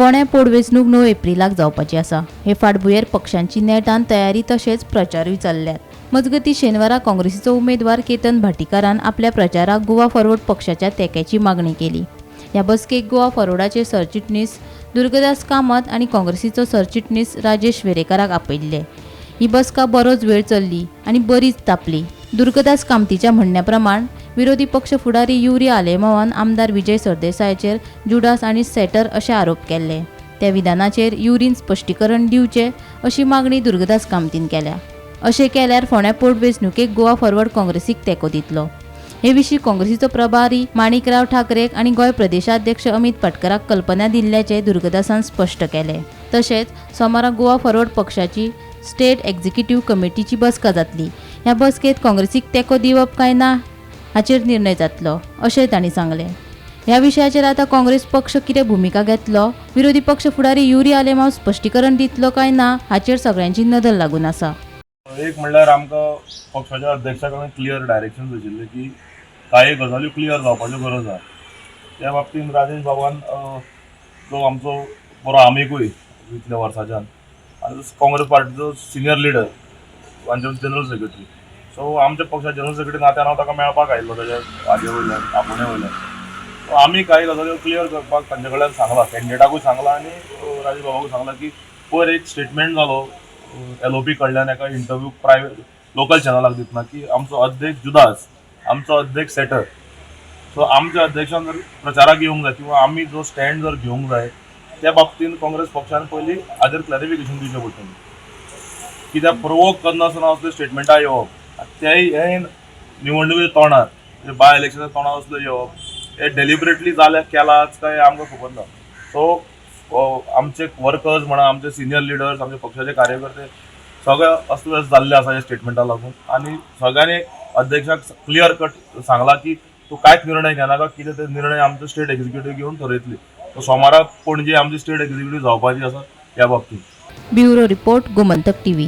फोंड्या पोटवेंचणूक 9 एप्रिलाक जावपाची आसा. हे फाटभुंयेर पक्षांची नेटान तयारी तशेंच प्रचारूय चल्ल्यात. मजगतीं, शेनवारा काँग्रेसीचो उमेदवार केतन भाटीकारान आपल्या प्रचाराक गोवा फॉरवर्ड पक्षाच्या तेंक्याची मागणी केली. ह्या बसकेक गोवा फॉरवर्डाचे सरचिटणीस दुर्गदास कामत आनी काँग्रेसीचो सरचिटणीस राजेश वेरेकाराक आपयल्ले. ही बसका बरोच वेळ चल्ली आनी बरीच तापली. दुर्गदास कामतीच्या म्हणण्या प्रमाण, विरोधी पक्ष फुडारी युरी आलेमावान आमदार विजय सरदेसायाचेर जुडास आनी सेटर अशे आरोप केल्ले. त्या विधानाचेर युरीन स्पश्टीकरण दिवचें अशी मागणी दुर्गदास कामतीन केल्या. अशें केल्यार फोंड्या पोटवेंचणुकेक गोवा फॉरवर्ड काँग्रेसीक तेंको दितलो. हे विशीं काँग्रेसीचो प्रभारी माणिकराव ठाकरेक आनी गोंय प्रदेशाध्यक्ष अमित पाटकराक कल्पना दिल्ल्याचें दुर्गदासान स्पश्ट केलें. तशेंच सोमारा गोवा फॉरवर्ड पक्षाची स्टेट एक्झिक्युटिव्ह कमिटीची बसका जातली. ह्या बसकेत काँग्रेसीक तेंको दिवप काय ना हाचेर निर्णय जातलो अशें तांणी सांगलें. ह्या विशयाचेर आतां काँग्रेस पक्ष कितें भुमिका घेतलो, विरोधी पक्ष फुडारी युरी आलेमाव स्पश्टीकरण दितलो काय ना हाचेर सगळ्यांची नदर लागून आसा. एक म्हणल्यार आमकां पक्षाच्या अध्यक्षा कडल्यान क्लियर डायरेक्शन आशिल्लें की कांय गजाल्यो क्लियर जावपाच्यो गरज आहा. त्या बाबतींत राजेश बाबान, जो आमचो बरो आमिगूय इतल्या वर्साच्यान आनी काँग्रेस पार्टीचो सिनियर लिडर आनी जनरल सेक्रेटरी, सो आमच्या पक्षा जनरल सेक्रेटरी नात्यान हांव ताका मेळपाक आयिल्लो ताज्या हाजे वयल्यान, आपोवण्या वयल्यान. सो आमी कांय गजाल्यो क्लियर करपाक तांचे कडल्यान सांगलां, कॅन्डिडेटाकूय सांगलां आनी राजेश बाबाकूय सांगलां की पयर एक स्टेटमेंट जालो एलओपी कडल्यान एका इंटरव्यू प्रायवेट लोकल चॅनलाक दितना की आमचो अध्यक्ष जुदास, आमचो अध्यक्ष सेटर. सो आमच्या अध्यक्षान जर प्रचाराक येवंक जाय किंवा आमी जो स्टँड जर घेवंक जाय, त्या बाबतीन काँग्रेस पक्षान पयलीं हाजेर क्लॅरिफिकेशन दिवचें पडटलें. कित्याक प्रोवोक करनासतना असले स्टेटमेंटां येवप, तेय हे निवडणुकेच्या तोंडार, म्हणजे बाय इलेक्शनाच्या तोंडार असलो येवप, हे डेलिबरेटली जाल्या केलाच काय आमकां खबर ना. सो आमचे वर्कर्स म्हणा, आमचे सिनियर लिडर्स, आमचे पक्षाचे कार्यकर्ते सगळे अस्तव्यस्त जाल्ले आसा ह्या स्टेटमेंटा लागून आनी सगळ्यांनी अध्यक्षाक क्लियर कट सांगला की तूं कांयच निर्णय घेनाका, कितें ते निर्णय आमचो स्टेट एक्झिक्युटीव घेवन थरयतली. सो सोमाराक पणजे आमची स्टेट एक्झिक्युटीव जावपाची आसा ह्या बाबतींत. Bureau report, Gomantak TV.